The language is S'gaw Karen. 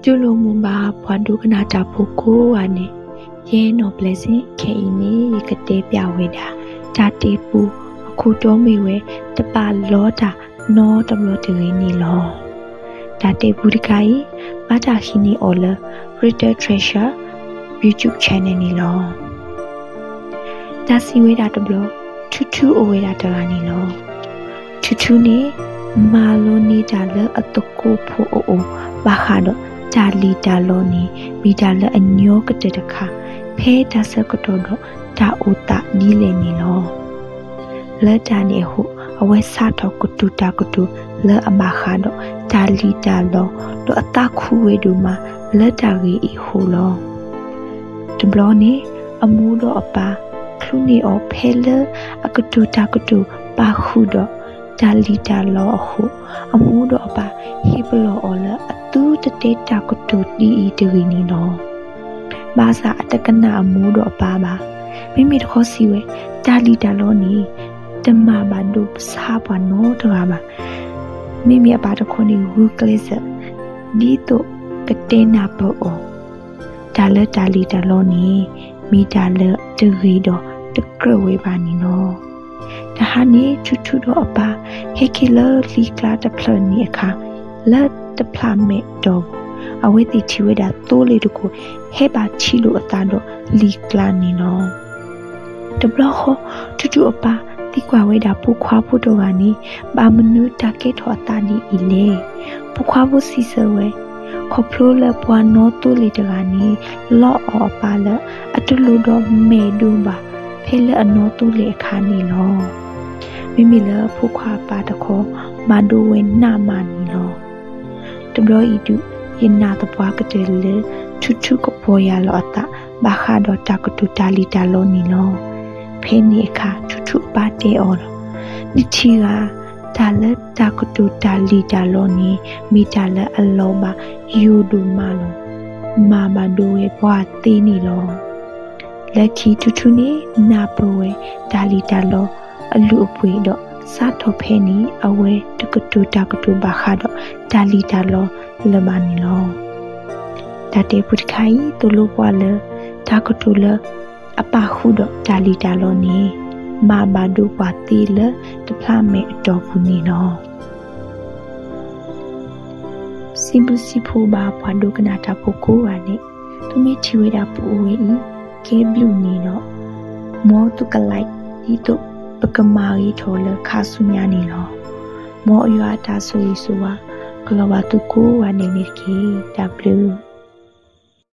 တူၢ်လိာ်မုာ်ဘၣ်ပှၤဒိကနၣ်တၢ်ဖိကိးဂၤန့ၣ်, ယဲနီၢ်ဘျဲၣ်စ့ၣ် ခဲအံၤန့ၣ် ယကတဲပျးဝဲဒၣ် တၢ်တဲပူ အခိၣ်တီမ့ၢ်ဝဲ တပာ်လီတၢ်နီတဘျီတဂ့ၤန့ၣ်လီၤ. တၢ်တဲပူတခါအံၤ ဘၣ်တၢ်ဟံးန့ၢ်အီၤလၢ Written Treasure YouTube channel န့ၣ်လီၤ. တၢ်စံးဝဲဒၣ်တဘျီ, ထူထူအိၣ်ဝဲဒၣ်တဂၤန့ၣ်လီၤ. ထူထူန့ၣ် မၤလိန့ၢ်တၢ်လၢအသကိးဖိအအိၣ် ဘၣ်ဃးဒီးတၢ်လံၣ်တၢ်လီန့ၣ် မ့ၢ်တၢ်လၢအညီကတၢၢ်တခါ ဖဲတၢ်ဆၢကတီၢ်ဒီးတၢ်အိၣ်သးဒ်လဲၣ်န့ၣ်လီၤ. လၢတၢ်န့ၣ်အဃိ အဝဲစးထီၣ်ကတိၤတၢ်ကတိၤလၢအဘၣ်ဃးဒီးတၢ်လံၣ်တၢ်လီ ဒီးအသးခုဝဲဒိၣ်မးလၢတၢ်ဂ့ၢ်အံၤအဃိလီၤ. တဘျီန့ၣ် အမိၢ်ဒီးအပၢ် ချုးန့ၢ်အီၤဖဲလၢအကတိၤတၢ်ကတိၤပာ်ဃုာ်ဒီးတၢ်လံၣ်တၢ်လီအဃိ, အမိၢ်ဒီးအပၢ်ဟ့ၣ်ပလီၢ်အီၤလၢအသူတတဲတၢ်ကတိၤဒ်အံၤတဂ့ၤန့ၣ်လီၤ. ဘၣ်ဆၣ်အတကနၣ်အမိၢ်ဒီးအပၢ်ဘၣ်. မ့မ့ၢ်တခီစံးဝဲ, တၢ်လံၣ်တၢ်လီန့ၣ် တမၤဘၣ်ဒိပဆါပှၤနီတဂၤဘၣ်. မ့မ့ၢ်အပၢ်တခီန့ၣ် ဂုာ်ကျဲးစၢး ဒ်သိးကတဲနၢ်ပၢၢ်အီၤ တၢ်လၢတၢ်လံၣ်တၢ်လီန့ၣ် မ့ၢ်တၢ်လၢတဂ့ၤဒီးတကြၢးဝဲဘၣ်န့ၣ်လီၤ. တဟါန့ၣ် ထူထူဒီးအပၢ် ဟဲက့ၤလၢလံာ်ကျါတဖျၢၣ်န့ၣ်အခါ, လၢတဖျးမဲာ်အတီၢ်ပူၤ, အဝဲသ့ၣ်ထံၣ်ဝဲဒၣ်သိလ့ၣ်တခိၣ် ဟဲဘၣ်ထံၣ်လိာ်အသးဒီးလံာ်ကျါန့ၣ်လီၤ. တဘျီဃီ ထူထူအပၢ်သံကွၢ်ဝဲဒၣ်ပိာ်ခွါဖိတဂၤန့ၣ် ဘၣ်မနုၤတၢ်ကဲထီၣ်အသးဒ်အံၤလဲၣ်. ပိာ်ခွါဖိစံးဆၢဝဲ, ခီဖျိလၢပှၤနီသိလ့ၣ်တဂၤန့ၣ် လီအီၤအပၢ်လၢအတလိၣ်ဒီးမဲာ်ဒိဘၣ် ဖဲလၢအနီသိလ့ၣ်အခါန့ၣ်လီၤ. မ့မ့ၢ်လၢဖိခွါအပၢ်တခီ မၤဒိဝဲနးမးန့ၣ်လီၤ. တဘျီအံၤဒုး ယနာ်သပှၢ်ကတၢၢ်လၢ ထူထူကပီၢ်ယၢ်လီၤအသး ဘၣ်ဃးဒီးတၢ်ကတိၤတၢ်လံၣ်တၢ်လီန့ၣ်လီၤ. ဖဲန့ၣ်အခါ ထူထူအပၢ်တဲအီၤလီၤ. နထံၣ်ဧါ, တၢ်လၢတၢ်ကတိၤတၢ်လံၣ်တၢ်လီန့ၣ် မ့ၢ်တၢ်လၢအလီၤဘၣ်ယိၣ်ဒိၣ်မးလီၤ. မၤဘၣ်ဒိဝဲပှၤသ့န့ၣ်လီၤ. လၢခံထူထူန့ၣ် နၢ်ပၢၢ်ဝဲတၢ်လံၣ်တၢ်လီအလုၢ်အပှ့ၤဒီး စးထီၣ်ဖဲန့ၣ် အဝဲတကတိၤတၢ်ကတိၤဘၣ်ဃးဒီးတၢ်လံၣ်တၢ်လီလၢၤဘၣ်န့ၣ်လီၤ. တၢ်တဲပူတခါအံၤ သိၣ်လိပှၤလၢ တၢ်ကတိၤလၢအပာ်ဃုာ်ဒီးတၢ်လံၣ်တၢ်လီန့ၣ် မၤဘၣ်ဒိပှၤသ့လၢတဖျးမဲာ်အတီၢ်ပူၤန့ၣ်လီၤ. စံးဘျုးစံးဖှိၣ်ဘၣ်ပှၤဒိကနၣ်တၢ်ဖိကိးဂၤန့ၣ်, သုမ့ၢ်ထံၣ်ဝဲဒၣ်ပအိၣ်ဝဲအံၤ ကဲဘျုးန့ၣ်ဒီး မ်သုကlike ဒ်သိးပကမၤဂ့ၤထီၣ်လၢခါဆူညါန့ၣ်လီၤ. မ်ယွၤအတၢ်ဆိၣ်ဂ့ၤဆိၣ်ဝါ ကလီၤဘၣ်သုကိးဂၤဒဲးန့ၣ်တက့ၢ်. တၢ်ဘျုး